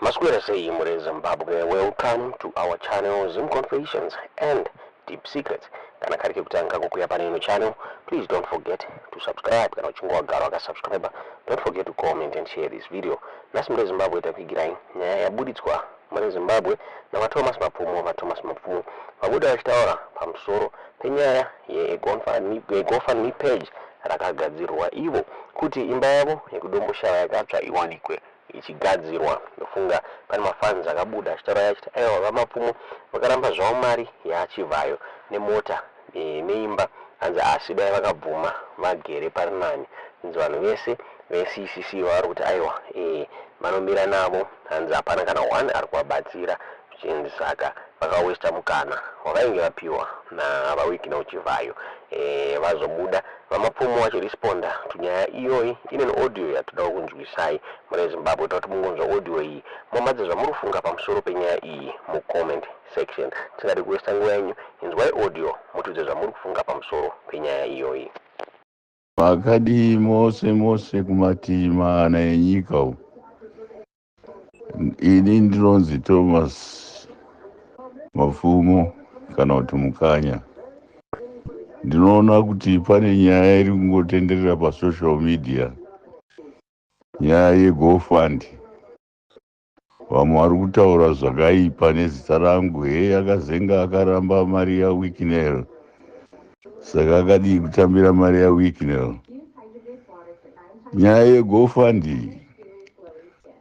Maswera sei muri Zimbabwe, welcome to our channel, Zim Confessions and Deep Secrets. Kana kari kekutanga kukuya pane ino channel, please don't forget to subscribe. Kana uchinge wagara wakasubscribe, don't forget to comment and share this video. Nhasi muri Zimbabwe takuigirai nyaya yabuditswa muri Zimbabwe naVaThomas Mapfumo. VaThomas Mapfumo vabuda vachitaura pamusoro penyaya yeGoFundMe page rakagadzirwa ivo kuti imba yavo yekuDomboshava yakatsva iwanikwe ichigadzirwa. Ndofunga pane mafans akabuda achitaura achiti aiwa, VaMapfumo vakaramba zvavo mari yaChivhayo nemota neimba, hanzi asi dai vakabvuma vagere pari nani. Hanzi vanhu vese veCCC vari kuti aiwa, vanomira navo, hanzi hapana kana one ari kuvabatsira, zvichinzi saka vakawesta mukana wavainge vapiwa navaWicknell Chivhayo. Vazobuda VaMapfumo vachiresponda tunyaya iyoyi. Ine audio yatoda kunzwisai mune Zimbabwe, toda kuti mungonzwa audio iyi, momadze zvamuri kufunga pamusoro penyaya iyi mucomment section. Tingadi kuwesta nguva yenyu, inzwai audio mutiudze zvamuri kufunga pamusoro penyaya iyoyi. Makadii mose mose kumativi mana enyika umu? Ini ndinonzi Thomas Mapfumo kana kuti Mukanya. Ndinoona kuti pane nyaya iri kungotenderera pasocial media, nyaya yeGoFund. Vamwe vari kutaura zvakaipa nezita rangu, hei, akazenga akaramba mari yaWicknell, saka akadii kutambira mari yaWicknell? Nyaya yeGoFund,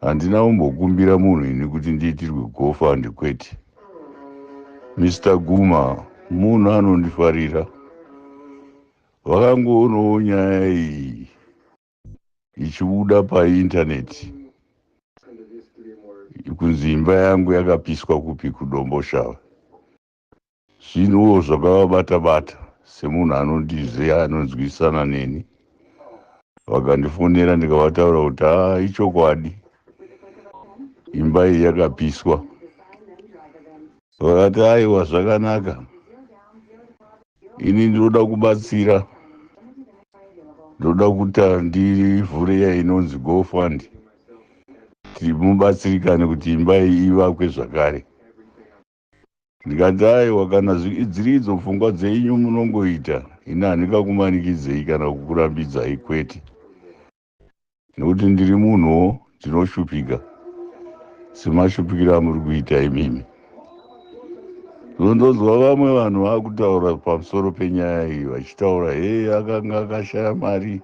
handina kumbokumbira munhu ini kuti ndiitirwe GoFund, kwete. Mr Guma munhu anondifarira, vakangoonawo nyaya iyi ichibuda paintaneti kunzi imba yangu yakapiswa kupi, kuDomboshava. Zvinhuwo zvakavabata bata semunhu anondiziva, anonzwisana neni. Vakandifonera, ndikavataura kuti haa, ichokwadi, imba iyi yakapiswa. Vakati aiwa, zvakanaka, ini ndinoda kubatsira, ndoda kuti ndivhure iya inonzi GoFund, timubatsirikane kuti imba iyi ivakwe zvakare. Ndikati aiwa, kana dziri idzo pfungwa dzenyu munongoita, ini handingakumanikidzei kana kukurambidzai, kwete, nekuti ndiri munhuwo ndinoshupika semashupikiro amuri kuita imimi. Ndonzwa vamwe vanhu vakutaura pamusoro penyaya iyi vachitaura, hei, akanga akashaya mari,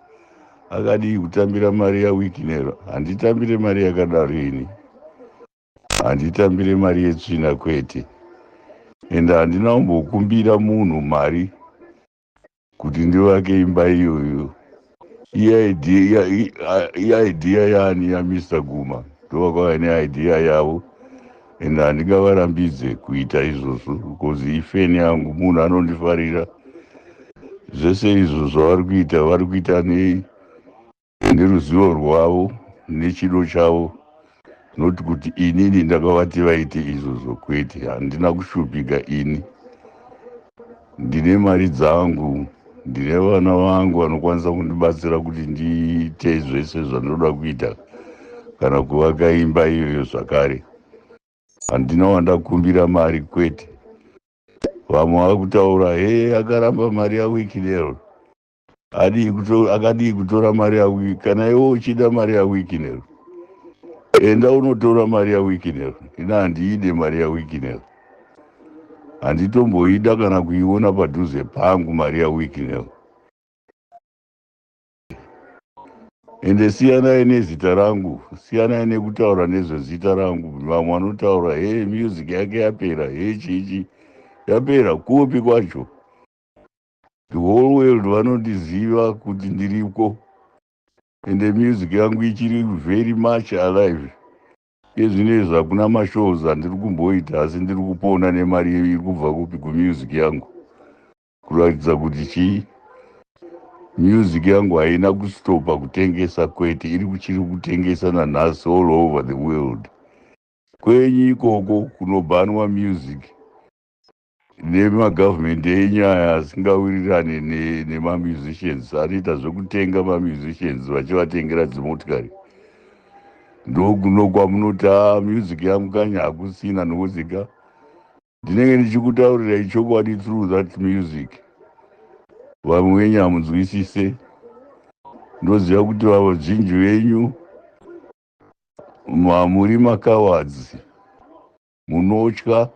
akadii kutambira mari yaWicknell? Handitambire mari yakadaro ini, handitambire mari yetsvina, kwete. Ende handina kumbokumbira munhu mari kuti ndivake imba iyoyo. Iidea yani yaMr Guma, ndovakauya neidea yavo, ende handingavarambidze kuita izvozvo because ifan yangu, munhu anondifarira. Zvese izvo zvavari kuita, vari kuita neruzivo rwavo nechido chavo, noti kuti inini ndakavati vaite izvozvo, kwete. Handina kushupika ini, ndine mari dzangu, ndine vana vangu vanokwanisa kundibatsira kuti ndiite zvese zvandinoda kuita kana kuvaka imba iyoyo zvakare. Handina wandakumbira mari, kwete. Vamwe vakutaura, he, akaramba mari yaWicknell, akadii kutora mari yaWi? Kana iwe uchida mari yaWicknell, enda unotora mari yaWicknell. Ina handiide mari yaWicknell, handitomboida kana kuiona padhuze pangu mari yaWicknell. Ende siyanai nezita rangu, siyanai nekutaura nezvezita rangu. Vamwe vanotaura, he, music yake yapera, he, chichi yapera kupi kwacho? The whole world vanondiziva kuti ndiriko, ende music yangu ichiri very much alive. Izvinezvi hakuna mashows andiri kumboita, asi ndiri kupona nemari iri kubva kupi? Kumusic yangu. Kuratidza kuti chii? Music yangu haina kustopa kutengesa, kwete, iri kuchiri kutengesa nanhasi all over the world. Kwenyu ikoko kunobhanwa music nemagavhumendi enyu aya asingawirirani nemamusicians, anoita zvekutenga mamusicians vachivatengera dzimotikari. Ndokuno kwamunoti a music yaMukanya hakusina, nokusika ndinenge ndichikutaurirai chokwadi through that music. Vamwe venyu hamunzwisise. Ndoziva kuti vazhinji venyu muri macowards, munotya,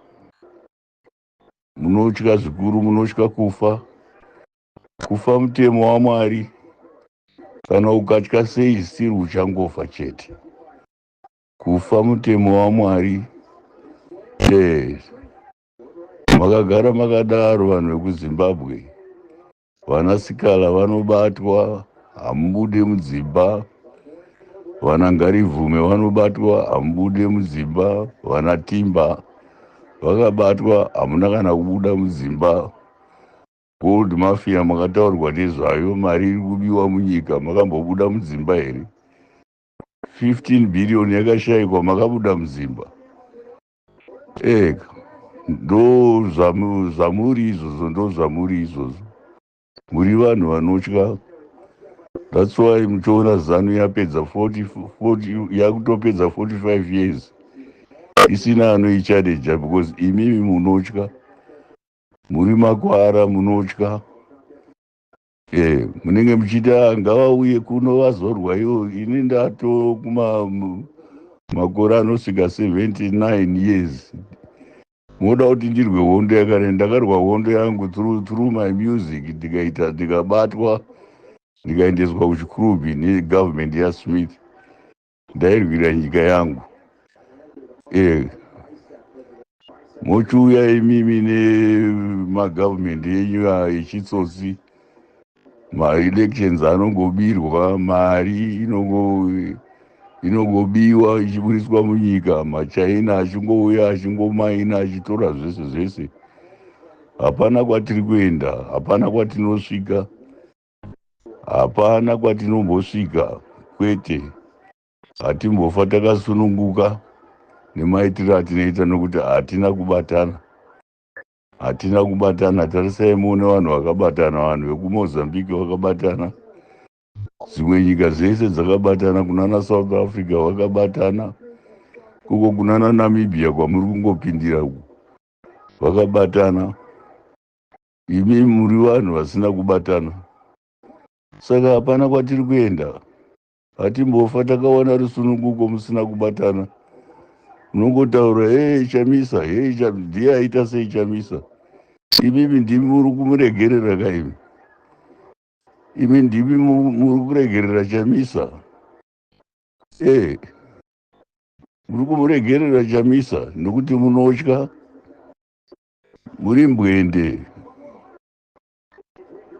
munotya zvikuru, munotya kufa. Kufa mutemo waMwari. Kana ukatya sei, still uchangofa chete. Kufa mutemo waMwari. Yes, makagara makadaro vanhu vekuZimbabwe. Vanasikala vanobatwa, hamubude mudzimba. Vana Ngarivhume vanobatwa, hamubude mudzimba. Vana Timba vakabatwa, hamuna kana kubuda mudzimba. Gold mafia makataurwa nezvayo, mari iri kubiwa munyika, makambobuda mudzimba here? 15 billion yakashayikwa, makabuda mudzimba ega? Ndo zvamuri izvozvo, ndo zvamuri izvozvo. Muri vanhu vanotya. That's why muchiona ZANU yapedza 40, 40, yakutopedza 45 years isina anoichallenger, because imimi munotya, muri makwara, munotya. Munenge muchiita ngavauye kuno vazorwa iwo. Ini ndato kuma makore anosvika 79 years, moda kuti ndirwe hondo yakare? Ndakarwa hondo yangu through my music, ndikaita, ndikabatwa, ndikaendeswa kuChikurubi negovernment yaSmith. Ndairwira nyika yangu. Mochiuya imimi nemagovernment enyu echitsotsi, maelections anongobirwa, mari inongobiwa ichiburiswa munyika, maChina achingouya achingomaina, achitora zvese zvese. Hapana kwatiri kuenda, hapana kwatinosvika, hapana kwatinombosvika, kwete. Hatimbofa takasununguka nemaitiro atinoita, nokuti hatina kubatana, hatina kubatana. Tarisai muone vanhu vakabatana. Vanhu vekuMozambique vakabatana, dzimwe nyika dzese dzakabatana, kunana South Africa vakabatana, koko kunana Namibia kwamuri kungopindira uku vakabatana. Imi muri vanhu vasina kubatana, saka hapana kwatiri kuenda. Hatimbofa takawana rusununguko musina kubatana. Unongotaura, "Hei Chamisa, hei." Ndiye aita sei Chamisa? Imimi ndimi muri kumuregerera kaimi. Imi ndimi muri kuregerera Chamisa. Muri kumuregerera Chamisa nokuti munotya, muri mbwende.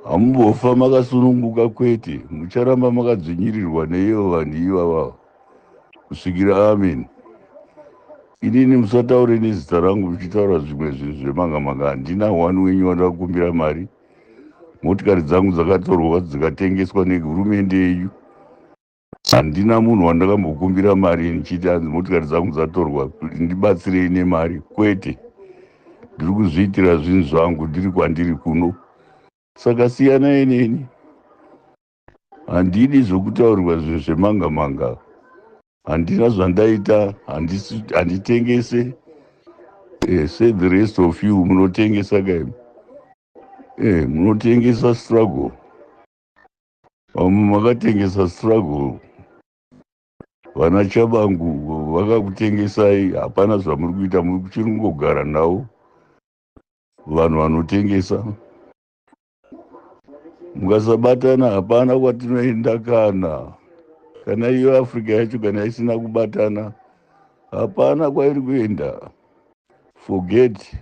Hamumbofa makasununguka, kwete. Mucharamba makadzvinyirirwa neivo vanhu ivava kusvikira amen. Inini musataure nezita rangu muchitaura zvimwe zvinhu zvemanga manga. Handina one wenyu wandakakumbira mari. Motikari dzangu dzakatorwa dzikatengeswa nehurumende yenyu. Handina munhu wandakambokumbira mari ndichiti hanzi motikari dzangu dzatorwa, ndibatsirei nemari, kwete. Ndiri kuzviitira zvinhu zvangu ndiri kwandiri kuno, saka siyanai neni. Handidi zvokutaurirwa zvinhu zvemanga manga. Handina zvandaita, handitengese. Say the rest of you munotengesa kaimi. Munotengesa struggle. Vamwe makatengesa struggle. Vana Chabangu vakakutengesai, hapana zvamuri kuita, muri kuchiri kungogara navo vanhu vanotengesa. Mukasabatana, hapana kwatinoenda. Kana iyo Africa yacho, kana isina kubatana, hapana kwairi kuenda. Forget.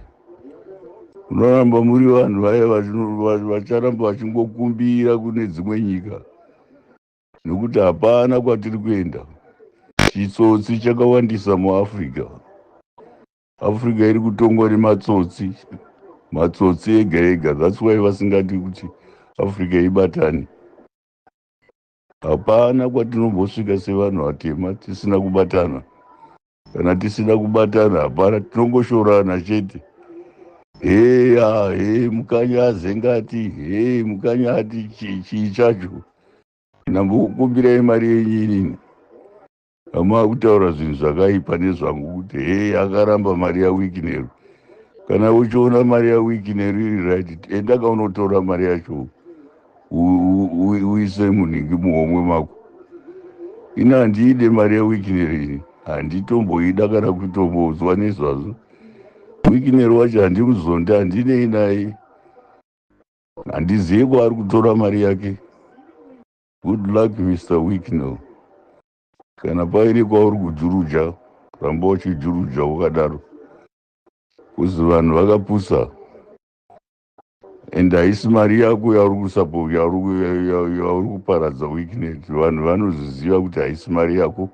Munoramba muri vanhu vaya vacharamba vachingokumbira kune dzimwe nyika, nokuti hapana kwatiri kuenda. Chitsotsi chakawandisa muAfrica. Africa iri kutongwa nematsotsi, matsotsi ega ega. That's why vasingadi kuti Africa ibatane. Hapana kwatinombosvika sevanhu vatema tisina kubatana. Kana tisina kubatana, hapana, tinongoshorana chete. Heya, he, Mukanya azengati, he, Mukanya ati chii chacho. Ndambokukumbirai mari yenyu inini? Vamava kutaura zvinhu zvakaipa nezvangu kuti hei, akaramba mari yaWicknell. Kana uchiona mari yaWicknell iri right, enda kaunotora mari yacho uise munhingi muhomwe mako. Ini handiide mari yaWicknell, ini handitomboida kana kutombozwa nezvazvo. Wicknell wacho handimuzonde, handinei naye, handizivi kwaari kutora mari yake. Good luck, Mr Wicknell. Kana paine kwauri kujuruja, ramba uchijuruja wakadaro, kuzi vanhu vakapusa. And haisi mari yako yauri kusapo yauri kuparadza, Wicknell. Vanhu vanozviziva kuti haisi mari yako.